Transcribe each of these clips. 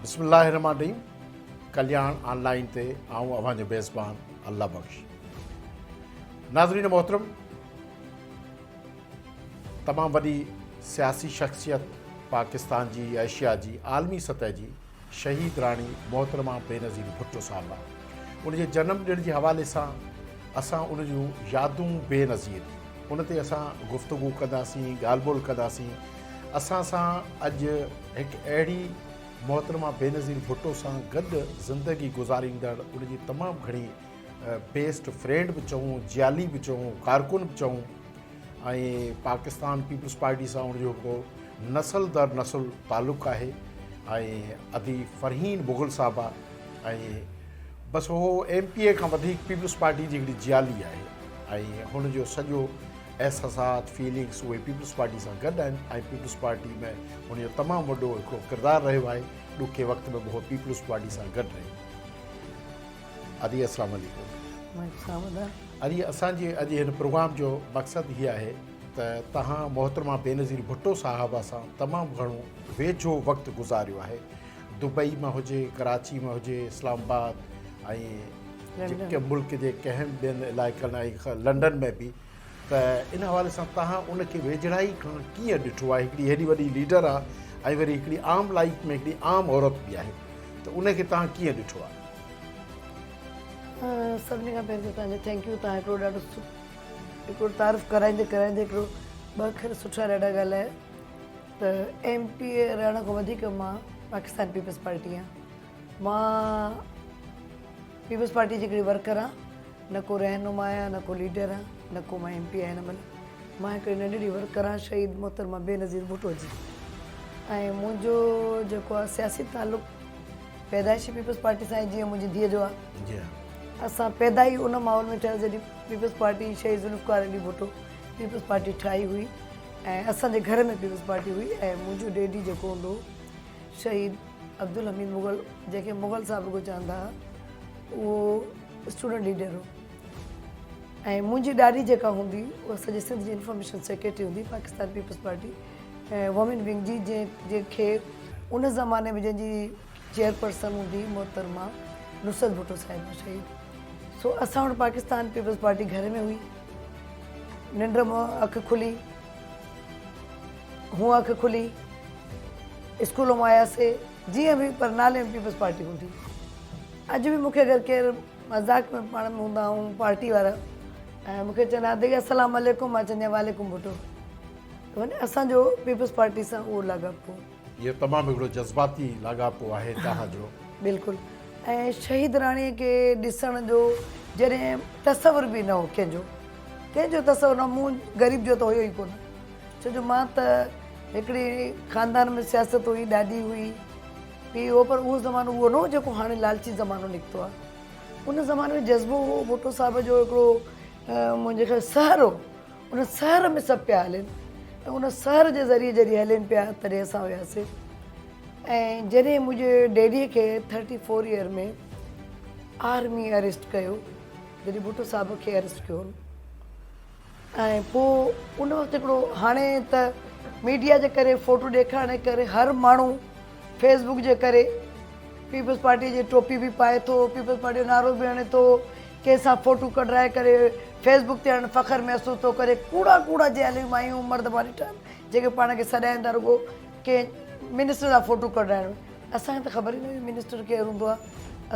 بسم الله الرحمٰن الرحيم ڪلياڻ آن لائين تي آئون اوهان جو ميزبان الله بخش. ناظرين محترم، تمام وڏي سياسي شخصيت پاڪستان جي، ايشيا جي، عالمي سطح جي شهيد راڻي محترمه بينظير ڀٽو صاحبه، ان جي جنم ڏڻ جي حوالي سان اسان ان جون يادون بينظير ان تي اسان گفتگو ڪنداسين، ڳالهه ٻولهه ڪنداسين. اسان سان اڄ هڪ اهڙي محترمه بينظير ڀٽو سان گڏ زندگي گذاريندڙ، ان جي تمام گهڻي بيسٽ فرينڊ به چئون، جيالي به چئون، ڪارڪن به چئون ۽ پاڪستان پيپلز پارٽي سان ان جو هڪڙو نسل در نسل تعلق آهي ۽ ادي فرحين مغل صاحبه ۽ بس هو ايم پي اي کان وڌيڪ پيپلز پارٽي جي هڪڙي جيالي آهي ۽ هن جو سڄو احساسات، فيلنگس اهي پيپلز پارٽي سان گڏ آهن ۽ پيپلز پارٽي ۾ هن جو تمام وڏو هڪڙو ڪردار رهيو آهي. ڏکي وقت ۾ به هو پيپلز پارٽي سان گڏ رهي. ادي السلام عليڪم. وعليڪم السلام ادا. ادي اسان جي اڄ هن پروگرام جو مقصد هي آهي ته توهان محترمه بينظير ڀٽو صاحبه سان تمام گهڻو ويجهو وقت گذاريو آهي. دبئي ۾ هجي، ڪراچي ۾ هجي، اسلام آباد ۽ جيڪي ملڪ جي ڪنهن ٻين علائقن ۽ لنڊن ۾ به، ته ان حوالي سان توهان ان کي ويجهڙائي کان ڪيئن ڏٺو آهي؟ هڪڙي هيڏي وڏي ليڊر آهي ۽ وري هڪڙي عام لائيف ۾ هڪڙي عام عورت به آهي ته ان کي توهان ڪيئن ڏٺو آهي؟ سڀني کان پهرين ته توهان جو thank you, توهان هڪڙو ڏاڍو هڪڙو تعارف ڪرائيندي ڪرائيندي هڪڙو ٻه اکر سٺا ڏاڍا ڳالهايا ته ايم پي اي رهڻ کان وڌيڪ مان پاڪستان پيپلز پارٽي آهيان، مان پيپلز پارٽي جي هڪڙي ورڪر آهيان، نه ڪو رهنما آهيان نه ڪو ليڊر آهيان نه ڪو مان ايم پي آهيان هن مهل مان هڪڙي ننڍڙي ورڪر آهيان شهيد محترمه بينظير ڀٽو جي ۽ منهنجو جيڪو آهي سياسي تعلق پيدائشي پيپلز پارٽي سان آهي جيئن منهنجي ڌيء جو آهي. جي ها. اسان پيدا ئي ان ماحول ۾ ٿياسين جڏهن پيپلز پارٽي شهيد ذوالفقار علي ڀٽو پيپلز پارٽي ٺاهي هئي ۽ اسان جي گهر ۾ پيپلز پارٽي هئي ۽ منهنجو ڊيڊي جيڪو هوندو هو شهيد عبدالحميد مغل جنهن کي مغل صاحب رڳو چوندا هئا اهو اسٽوڊنٽ ليڊر هو ۽ منهنجي ڏاڏي جيڪا هوندي اها سڄي سنڌ جي انفارميشن سيڪريٽري هوندي Pakistan peoples party women wing جي جنهن کي ان زماني ۾ جنهن جي چيئرپرسن هوندي محترمه نصرت ڀٽو صاحبه شهيد. سو اسان وٽ پاڪستان پيپلز پارٽي گهر ۾ هئي. ننڊ مان اک کلي، هون اک کلي، اسڪول مان آياسي، جيئن به پر نالي ۾ پيپلز پارٽي هوندي. اڄ به مون کي اگر ڪير مذاق ۾ پاڻ ۾ هوندا آهيون پارٽي وارا ۽ مون کي چوندا ادي السلام عليڪم مان چوندي آهيان وعليڪم ڀٽو. ته اسان جو پيپلز پارٽي سان اهو لاڳاپو. اهو تمام هڪڙو جذباتي لاڳاپو آهي توهان جو. بلڪل ۽ شهيد راڻي کي ڏسڻ جو جڏهن تصور به نه هو ڪنهن جو ڪنهن جو تصور نه مون غريب جو ته هيو ئي ڪونه ڇو جو مان ته هڪڙي خاندان ۾ سياست هئي ڏاڏي هئي پيء هو پر اهو زمانو اهو نه هو جيڪو هاڻي لالچي زمانو نڪتو آهي ان زماني ۾ جذبو هو ڀٽو صاحب جو هڪڙو منهنجي خيال سحر هو ان سحر ۾ سڀ پيا هلين ۽ ان سحر جي ذريعي جڏهن هلين پيا تڏهن اسان وياسي ۽ جڏهن منهنجي ڊيڊي کي thirty four year ۾ army arrest ڪيو جڏهن ڀٽو صاحب کي اريسٽ ڪيو ۽ پوء ان وقت هڪڙو هاڻي ته ميڊيا جي ڪري فوٽو ڏيکارڻ جي ڪري هر ماڻهو فيس بڪ جي ڪري پيپلز پارٽي جي ٽوپي به پائي ٿو پيپلز پارٽي جو نعرو به هڻي ٿو ڪنهن سان فوٽو ڪڍرائي ڪري فيس بڪ تي هڻ فخر محسوس ٿو ڪري. ڪوڙا ڪوڙا جعلي مايون مرد مان ڏٺا آهن جيڪي پاڻ کي سڏائين ٿا رڳو ڪنهن منسٽر سان فوٽو ڪڍرائڻ ۾. اسان کي ته خبر ئي نه هئي منسٽر ڪير هوندو آهي.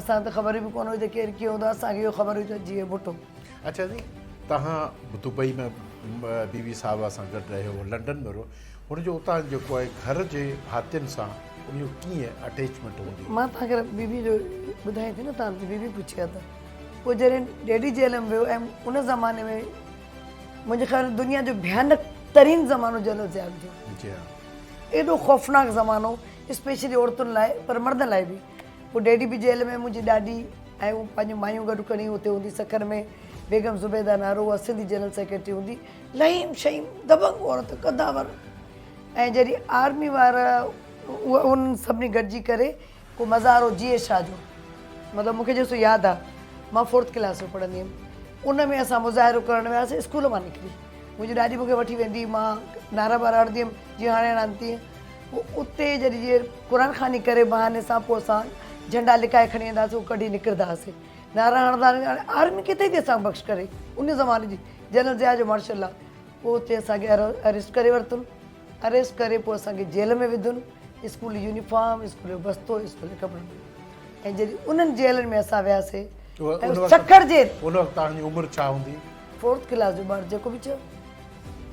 اسان کي ته خبر به ڪونه هئي ته ڪير ڪيئن هوندو آهي. اسان کي اهو خبر هئي ته جيئي ڀٽو. اڇا جي توهان دبئي ۾ بي بي صاحبه سان گڏ رهيو لنڊن ۾ رهيو هن جو اتان جيڪو آهي گهر جي ڀاتين سان ان جو ڪيئن اٽيچمينٽ هوندي هئي؟ مان توهان کي بي بي جو ٻڌايان ٿي نه توهان بي بي پڇي ها ته پوء جڏهن ڊيڊي جيل ۾ ويو ۽ ان زماني ۾ منهنجي خيال ۾ دنيا جو ڀيانڪ ترين زمانو جنرل ضياء جو جي ها ايڏو خوفناڪ زمانو اسپيشلي عورتن لاء پر مردن لاء به پوء ڊيڊي به جيل ۾ منهنجي ڏاڏي ۽ هو پنهنجون مايون گڏ کڻي اتي هوندي سکر ۾ بيگم زبيده نارو اها سنڌي جنرل سيڪريٽري هوندي لئيم شئيم دبنگ عورت قداور ۽ جڏهن آرمي وارا انهن سڀني گڏجي ڪري ڪو مزار هو جيئي شاهه جو مطلب مونکي جيسو ياد آ مان فورٿ ڪلاس ۾ پڙهندي هيم ان ۾ اسان مظاهرو ڪرڻ وياسين اسڪول مان نڪري منهنجي ڏاڏي مونکي وٺي ويندي مان نعرا بارا هڻندي هيم جيئن هاڻي هڻان تيئن. پوء اتي جڏهن جيئن قرآن خواني ڪري بهاني سان پوء اسان جهنڊا لڪائي کڻي ويندا هئاسين اهو ڪڍي نڪرندا هئاسين نعرا هڻندا هاڻي آرمي ڪٿي ٿي اسان کي بخش ڪري ان زماني جي جنرل ضياء جو مارشل لا پوء اتي اسان کي اريسٽ ڪري ورتن اريسٽ ڪري پوء اسان کي جيل ۾ وڌن اسڪول يونيفارم اسڪول جو بستو اسڪول جي ڪپڙن ۽ جڏهن انهن جيلن ۾ اسان وياسي ۽ سکر جيل ان وقت توهان جي عمر ڇا هوندي؟ فورٿ ڪلاس جو ٻار جيڪو به چيو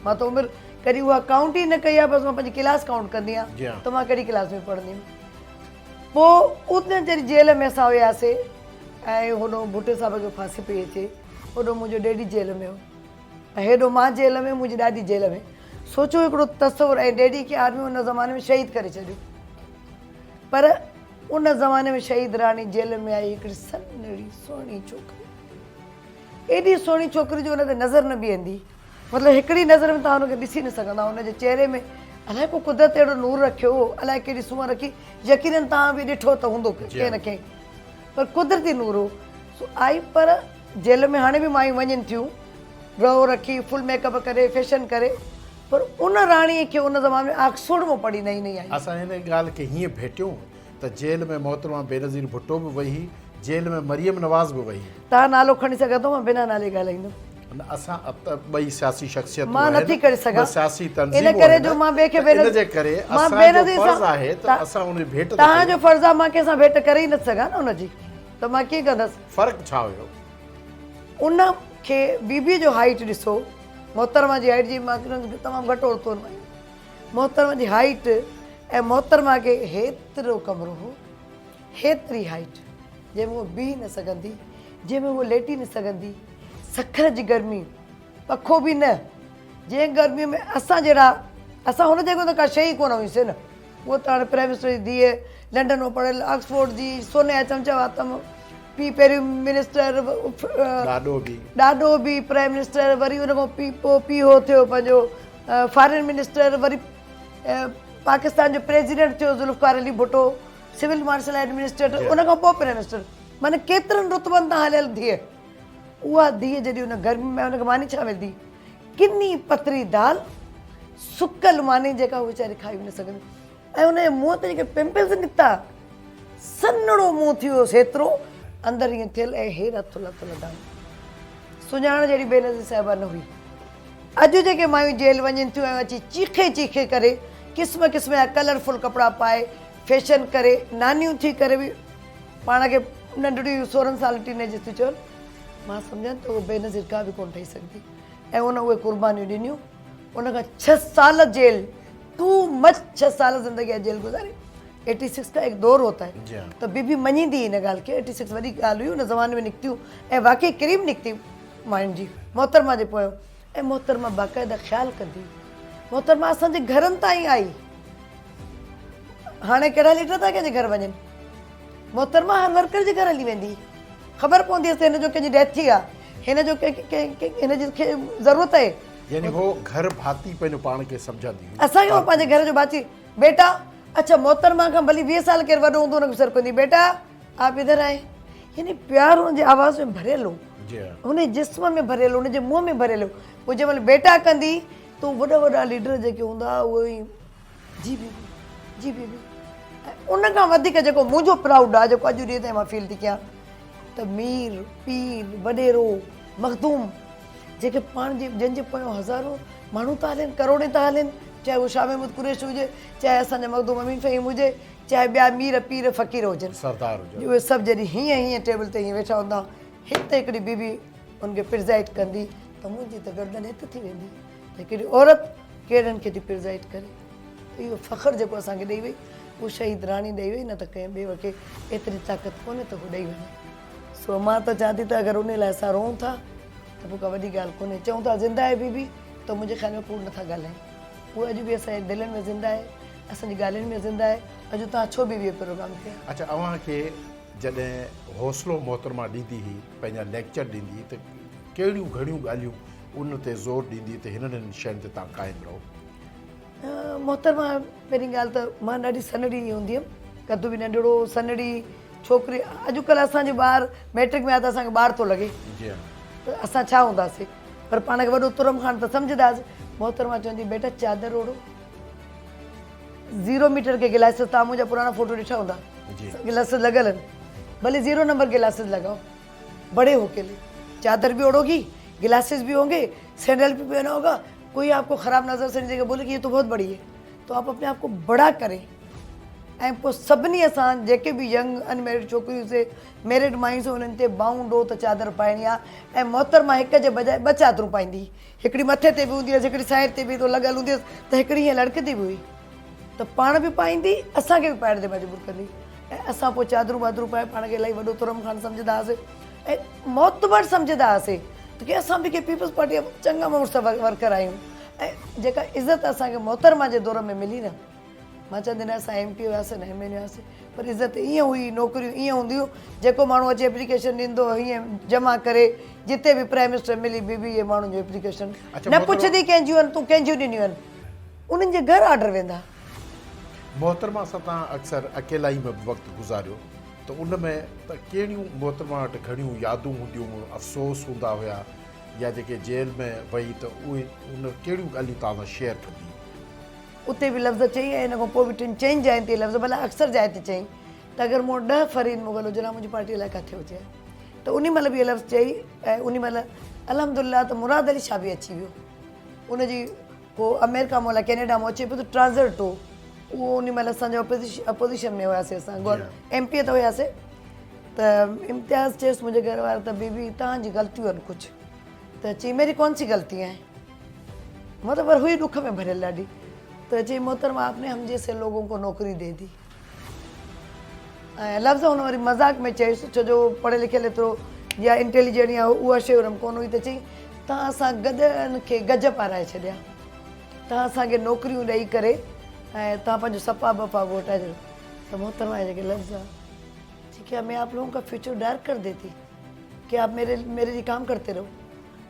مان ته عمر ڪڏهن اها ڪائونٽ ئي نه ڪئي آهي بس مان پنهنجي ڪلاس ڪائونٽ ڪندي آهيان ته مان ڪهڙي ڪلاس ۾ پڙهندي هيم پوء اتي جڏهن جيل ۾ اسان وياسي ۽ هوڏو ڀٽي صاحب کي ڦاسي پئي اچي هوڏو منهنجو ڊيڊي جيل ۾ هو ۽ هيڏو مان جيل ۾ منهنجي ڏاڏي جيل ۾ سوچو هڪڙو تصور ۽ ڊيڊي کي آرمي ان زماني ۾ شهيد ڪري ڇڏيو پر ان زماني ۾ شهيد راڻي جيل ۾ آئي هڪڙي سنهڙي سهڻي ڇوڪري ايڏي سهڻي ڇوڪري جو ان تي نظر نه بيهندي مطلب هڪڙي نظر ۾ توهان ان کي ڏسي نه سگهندا ان جي چهري ۾ الائي ڪو قدرت اهڙو نور رکيو هو الائي ڪهڙي سونهن رکي يقينن توهان به ڏٺو ته هوندو ڪنهن نه ڪنهن پر قدرتي نور هو سو آئي پر جيل ۾ هاڻي به مايون وڃن ٿيون رئو رکي فل ميڪ اپ ڪري فيشن ڪري پر ان راڻي کي ان زماني ۾ آڪسفورڊ مان پڙهي نئين نئين آئي. اسان هن ڳالهه کي هيئن ڀيٽيون ته جيل ۾ محترمه بينظير ڀٽو به وئي هئي، جيل ۾ مريم نواز به وئي هئي. توهان نالو کڻي سگهان ٿو مان بنا نالي ڳالهائيندم. نه اسان ته ٻئي سياسي شخصيتون مان آهن، نٿي ڪري ٻه سگهان سياسي ان تنظيمون ڪري آهن جو مان ٻئي کي ته ان جي ڪري مان اسان جو بينظير فرض سان آهي ته اسان ان جي ڀيٽ ته توهان جو ڪيون. فرض آهي مان ڪنهن سان ڀيٽ ڪري ئي نٿي سگهان نه ان جي ته مان ڪيئن ڪندس. فرق ڇا هيو؟ ان کي بي بي جو هائيٽ ڏسو محترمه جي هائيٽ جي مان تمام گهٽ عورتون آهن محترمه جي هائيٽ ۽ محترمه کي هيترو ڪمرو هو هيتري هائيٽ جنهن ۾ هوء بيهي نه سگهندي جنهن ۾ هوء ليٽي نه سگهندي سکر جي گرمي پکو به نه جنهن گرمي ۾ اسان جهڙا اسان هن جي اڳيان ته ڪا شيء ئي ڪونه هئيسين نه هوء ته هاڻي پرائم منسٽر جي ڌيء لنڊن مان پڙهيل آڪسفورڊ جي سوني جا چمچا وات ۾ پيء پهريون منسٽر ڏاڏو به ڏاڏو به پرائم منسٽر وري ان کان پي پوء پيهو ٿيو پنهنجو فارين منسٽر وري پاڪستان جو پريزيڊنٽ ٿيو Zulfikar Ali Bhutto civil martial administrator ان کان پوء پرائم منسٽر معنی ڪيترن رتبن تان هليل ڌيء اها ڌيء جڏهن ان گرمي ۾ ان کي ماني ڇا ملندي ڪني پتري دال سڪل ماني جيڪا هو ويچاري کائي به نه سگهندي ۽ ان جي منهن تي جيڪي پمپلز نڪتا سنهڙو منهن ٿي ويو هيترو اندر ائين ٿيل ۽ هيڏا ٿلها ٿلها داڻا سڃاڻڻ جهڙي بينظير صاحبه نه هئي اڄ جيڪي مايون جيل وڃن ٿيون ۽ اچي چيخي چيخي ڪري قسم قسم جا ڪلرفل ڪپڙا پائي فيشن ڪري نانيون ٿي ڪري به پاڻ کي ننڍڙيون 16 سال ٽين ايجز ٿيون چون مان سمجهان ته اهو بينظير ڪا به ڪونه ٺهي سگهندي ۽ ان اهي قربانيون ڏنيون ان کان 6 سال جيل ٽو مچ 6 سال زندگي جا جيل گذاري 86 کا هڪ دور هوتا هي ته بي بي مڃيندي ان ڳالهه کي 86 وڏي ڳالهه هئي ان زماني ۾ نڪتيون ۽ واقعي ڪريم نڪتي ماين جي محترمه جي پويان ۽ محترمه باقاعده خيال ڪندي محترمه اسان جي گهرن تائين آئي هاڻي ڪهڙا ليڊر ٿا ڪنهن جي گهر وڃن محترمه هر ورڪر جي گهر هلي ويندي خبر پوندي هيس ته هن جو ڪنهن جي ڊيٿ ٿي آهي هن جو هن جي کي ضرورت آهي. يعني هو گهر ڀاتي پنهنجو پاڻ کي سمجهندي هئي. اسان کي هو پنهنجي گهر جو ڀاتي بيٽا اڇا محترمه کان ڀلي 20 سال ڪير وڏو هوندو هن کي سر ڪندي بيٽا آپ ادھر آئي يعني پيار هن جي آواز ۾ ڀريل هو هن جي جسم ۾ ڀريل هو هن جي منهن ۾ ڀريل هو پوء جنهن مهل بيٽا ڪندي ته وڏا وڏا ليڊر جيڪي هوندا اهي جي بي بي جي بي بي ۽ ان کان وڌيڪ جيڪو منهنجو پرائوڊ آهي جيڪو اڄ ڏينهن تائين مان فيل ٿي ڪيان ته مير پير وڏيرو مخدوم جيڪي پاڻ جي جن جي پويان هزارون ماڻهو ٿا هلن ڪروڙين ٿا هلن چاهي اهو شاهه محمود قريشي هجي چاهي اسان جا مخدوم امين فهيم هجي چاهي ٻيا مير پير فقير هجن سردار هجن اهي سڀ جڏهن هيئن هيئن ٽيبل تي هيئن ويٺا هوندا هت هڪڙي بي بي ان کي پرزائيڊ ڪندي ته منهنجي ته گردن هت ٿي ويندي ته هڪڙي عورت ڪهڙن کي ٿي پرزائيڊ ڪري اهو فخر جيڪو اسان کي ڏئي وئي اهو شهيد راڻي ڏئي وئي نه ته ڪنهن ٻئي کي ايتري طاقت ڪونهي ته هو ڏئي وڃي سو مان ته چوان ٿي ته اگر ان لاء اسان روئون ٿا ته پوء ڪا وڏي ڳالهه ڪونهي چئون ٿا زنده آهي بي بي ته منهنجي خيال ۾ ڪوڙ نٿا ڳالهايون هوء اڄ به اسان جي دلين ۾ زنده آهي اسان جي ڳالهين ۾ زنده آهي اڄ توهان ڇو بي بي جو پروگرام ڪيو. اڇا اوهان کي جڏهن حوصلو محترمه ڏيندي هئي پنهنجا ليڪچر ڏيندي هئي ته ڪهڙيون گهڻيون ڳالهيون ان تي زور ڏيندي ته هنن هنن شين تي توهان قائم رهو. محترمه پهرين ڳالهه ته مان ڏاڍي سنهڙي هوندي هيم قد به ننڍڙو سنهڙي ڇوڪري اڄڪلهه اسان جو ٻار ميٽرڪ ۾ آهي ته اسان کي ٻار ٿو لڳي جي ها ته اسان ڇا هونداسين پر پاڻ کي وڏو ترم خان ته سمجهندا هئاسين محترمه چوندي بيٽا چادر اوڙهو. زيرو ميٽر ڪي گلاسز توهان منهنجا پراڻا فوٽو ڏٺا هوندا گلاسز لڳل آهن ڀلي زيرو نمبر گلاسز لڳائو بڙي هو ڪي لئي چادر به اوڙوگي گلاسز به هونگي سينڊل به پهنا هوگا ڪوئي آپ ڪو خراب نظر سي نہیں ديکھے بولي ڪي یہ تو بهت بڙي هي تو آپ اپني آپ ڪو بڙا ڪري ۽ پوء سڀني اسان جيڪي به ينگ ان ميرڊ ڇوڪريون سي ميرڊ مايون سي انهن تي بائونڊ هو ته چادر پائڻي آ ۽ محترمه هڪ جي بجاء ٻه چادرون پائيندي هڪڙي مٿي تي به هوندي هيس هڪڙي سائيڊ تي به لڳل هوندي هيس ته هڪڙي هيئن لڙڪندي به هئي ته پاڻ به پائيندي اسان کي به پائڻ تي مجبور ڪندي ۽ اسان پوء چادرون وادرون پائي پاڻ کي الاهي وڏو ترم خان سمجهندا هئاسي ۽ معتبر سمجهندا هئاسي ته ڪي اسان به ڪي پيپلز پارٽي جا چڱا مڙس ورڪر آهيون ۽ جيڪا عزت اسان کي محترمه جي دور ۾ ملي نه مان چوندي نه اسان ايم پي هياسي نه ايم اين هياسي پر عزت ائين هئي نوڪريون ائين هونديون جيڪو ماڻهو اچي اپليڪيشن ڏيندو هو هيئن جمع ڪري جتي به پرائم منسٽر ملي بي بي اهي ماڻهن جون اپليڪيشن نه پڇندي ڪنهن جون آهن تون ڪنهن جون ڏنيون آهن انهن جي گهر آرڊر ويندا. محترمه سان توهان اڪثر اڪيلائي ۾ به وقت گذاريو ته ان ۾ ته ڪهڙيون محترمه وٽ گهڻيون يادون هونديون هيون افسوس هوندا هيا يا جيڪي جيل ۾ وئي ته اهي ان ڪهڙيون ڳالهيون توهان سان شيئر ڪندي. اتي به لفظ چئي ۽ ان کان پوء به ٽن چئن جاين تي لفظ ڀلا اڪثر جاء تي چئي ته اگر مون وٽ ڏهه فريد مغل هجن ها منهنجي پارٽي الائي ڪاٿي هجي ها ته انهي مهل به اهي لفظ چئي ۽ انهي مهل الحمد لله ته مراد علي شاهه به اچي ويو ان جي ڪو آمريڪا مون الائي ڪينيڊا مون اچي پيو ته ٽرانزٽ هو اهو انهي مهل اسان جو اپوزيشن ۾ هياسي اسان گور ايم پي ته هياسي ته امتياز چيس منهنجي گهر واري ته بي بي تهان جي غلطيون آهن ڪجهه ته چئي ميري ڪون سي غلطي آهي مطلب پر هئي ڏک ۾ ڀريل ڏاڍي ته چئي محترمه آپ ني هم جيسي لوگون ڪو نوڪري the the ۽ لفظ هن وري مذاق ۾ چيس ڇو جو پڙهيل لکيل ايترو يا انٽيليجنٽ يا اها شيء هن ۾ ڪونه هئي ته چئي تان اسان گڏهن کي گج پارائي ڇڏيا تان اسان کي نوڪريون ڏئي ڪري ۽ تان پنهنجو صفا بفا گهوٽائي ڇڏيو ته محترمه جا جيڪي لفظ چي ڪيا مين آپ لوگون کا فيوچر ڊارڪ ڪر ديتي ڪي آپ ميري ميري لئي ڪام ڪرتي رهو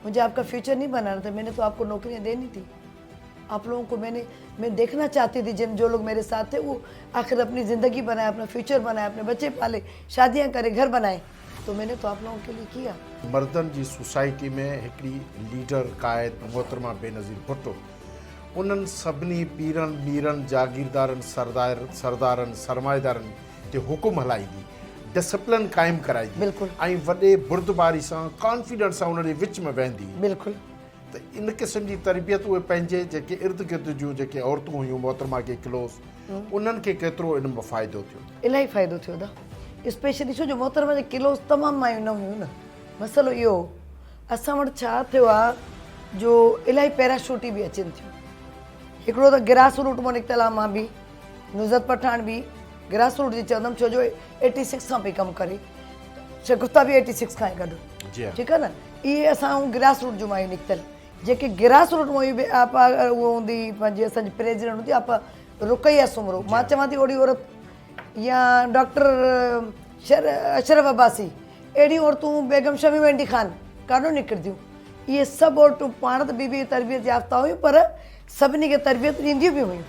مجھي آپ کا فيوچر نهين بنانا تھا مين ني تو آپ ڪو نوڪريان ديني تھي آپ لوگون ڪو مين ني مين ديکنا چاهتي تھي جن جو لوگ ميري ساٿ ٿي وو آخر اپني زندگي بنائي اپنا فيوچر بنائي اپني بچي پالي شاديان ڪري گھر بنائي تو مين ني تو آپ لوگون ڪي لئي ڪيا. مردن جي سوسائٽي ۾ هڪڙي ليڊر قائد محترمه بينظير ڀٽو انهن سڀني پيرن ميرن جاگيردارن سردارن سرمائيدارن تي حڪم هلائيندي، ڊسپلن قائم ڪرائيندي بلڪل. ۽ وڏي بردباري سان ڪانفيڊنس سان انهن جي وچ ۾ ويهندي. بلڪل. ته ان قسم جي تربيت اهي پنهنجي جيڪي ارد گرد جون جيڪي عورتون هيون محترمه کي ڪلوز انهن کي ڪيترو ان مان فائدو ٿيو؟ الاهي فائدو ٿيو ادا اسپيشلي ڇو جو محترمه جي ڪلوز تمام مايون نه هيون نه مسئلو اهو هو اسان وٽ ڇا ٿيو آ جو الاهي پيراشوٽي به اچن ٿيون هڪڙو ته گراس روٽ مان نڪتل آ مان به نزهت پٺاڻ به گراس روٽ جي چوندم ڇو جو ايٽي سڪس کان پئي ڪم ڪري شگفته به ايٽي سڪس کان ئي گڏ ٺيڪ آ نه اهي اسان گراس روٽ جون مايون نڪتل جيڪي گراس روٽ مان به آپا اهو هوندي پنهنجي اسان جي پريزيڊنٽ هوندي آپا رقيه سومرو مان چوان ٿي اهڙي عورت يا ڊاڪٽر شر اشرف عباسي اهڙيون عورتون بيگم شميم اينڊي خان ڪانو نڪرنديون اهي سڀ عورتون پاڻ ته بي بي تربيت يافته هيون پر سڀني کي تربيت ڏينديون به هيون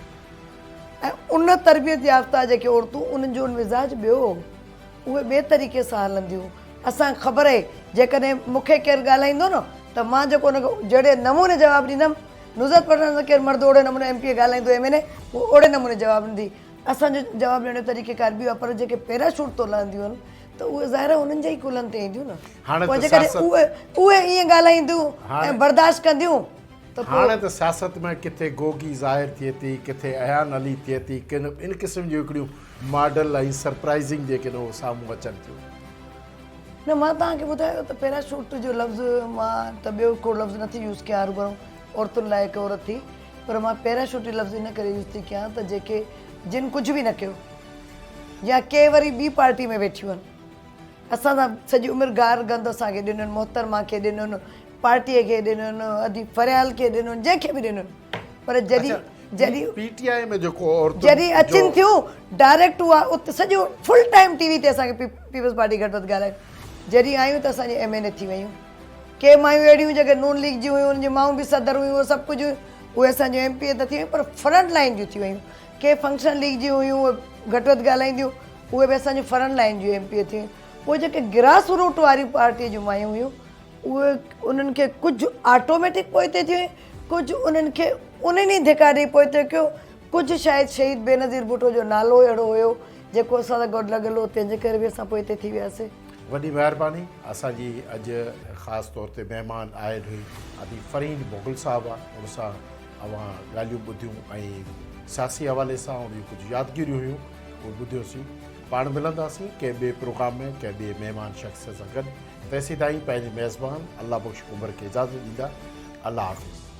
۽ ان تربيت يافته جيڪي عورتون انهن جو مزاج ٻيو هو اهي ٻئي طريقي سان هلنديون اسان کي خبر آهي جيڪڏهن مون کي ڪير ڳالهائيندو نه ته مان جيڪو ان کي جهڙي نموني جواب ڏيندم نزهت پٺاڻ سان ڪير مرد اوڙي نموني ايم پي اي ڳالهائيندو ايم اين اي هو اوڙي نموني جواب ڏيندي اسان جو جواب ڏيڻ جو طريقه ڪار ٻيو آهي پر جيڪي پيراشوٽ تون لهنديون آهن ته اهي ظاهر آهي انهن جي ئي ڪلهن تي اينديون نه هاڻي پوء ته جيڪڏهن سياست اهي اهي ائين ڳالهائينديون هاڻي ۽ برداشت ڪنديون ته پوء هاڻي ته سياست ۾ ڪٿي گوگي ظاهر ٿئي ٿي، ڪٿي ايان علي ٿئي ٿي، ڪن ان قسم جون هڪڙيون ماڊل ۽ سرپرائزنگ جيڪي نه اهي سامهون اچن ٿيون. نه مان توهان کي ٻڌايو ته پيراشوٽ جو لفظ مان ته ٻيو ڪو لفظ نٿي يوز ڪيان هروڀرو عورتن لاء هڪ عورت ٿي پر مان پيراشوٽ جو لفظ ان ڪري يوز ٿي ڪيان ته جيڪي جن ڪجهه به نه ڪيو يا ڪي وري ٻي پارٽي ۾ ويٺيون آهن اسان سان سڄي عمر گار گند اسان کي ڏنن محترمه کي ڏنن پارٽيء کي ڏنن ادي فريال کي ڏنن جنهن کي به ڏنن پر جڏهن جڏهن پي ٽي آء ۾ جيڪو عورتن جڏهن اچن ٿيون ڊائريڪٽ اها ات سڄو فل ٽائيم ٽي وي تي اسان کي پيپلز پارٽي گهٽ وڌ ڳالهائي جڏهن آيون ته اسان جي ايم اين اي ٿي ويون ڪي مايون اهڙيون جيڪي نون ليگ جون هيون انهن جون مائون به صدر هيون اهي سڀ ڪجهه اهي اسان جون ايم پي اي ته ٿي ويون پر فرنٽ لائين جون ٿي ويون ڪي فنڪشنل ليگ جون هيون اهي گهٽ وڌ ڳالهائينديون اهي به اسان جون فرنٽ لائين جون ايم پي اي ٿي ويون پوء جيڪي گراس روٽ واريون پارٽيء جون مايون هيون اهي انهن کي ڪجهه آٽوميٽڪ پوئتي ٿي ويون ڪجهه انهن کي انهن ئي ڌڪا ڏئي پوئتي ڪيو. ڪجهه شايد شهيد بينظير ڀٽو جو نالو اهڙو هيو جيڪو اسان سان گڏ لڳل هو تنهن جي ڪري به اسان پوئتي ٿي وياسين. وڏي مهرباني اسان جي اڄ خاص طور تي مهمان آيل هئي ادي فرحين مغل صاحبه ان سان اوهان ڳالهيون ٻڌيون ۽ سياسي حوالي سان ان جون ڪجهه يادگيريون هيون اهي ٻڌيوسين پاڻ ملنداسين ڪنهن ٻئي پروگرام ۾ ڪنهن ٻئي مهمان شخص سان گڏ تيسيتائين پنهنجي ميزبان الله بخش عمر کي اجازت ڏيندا الله حافظ.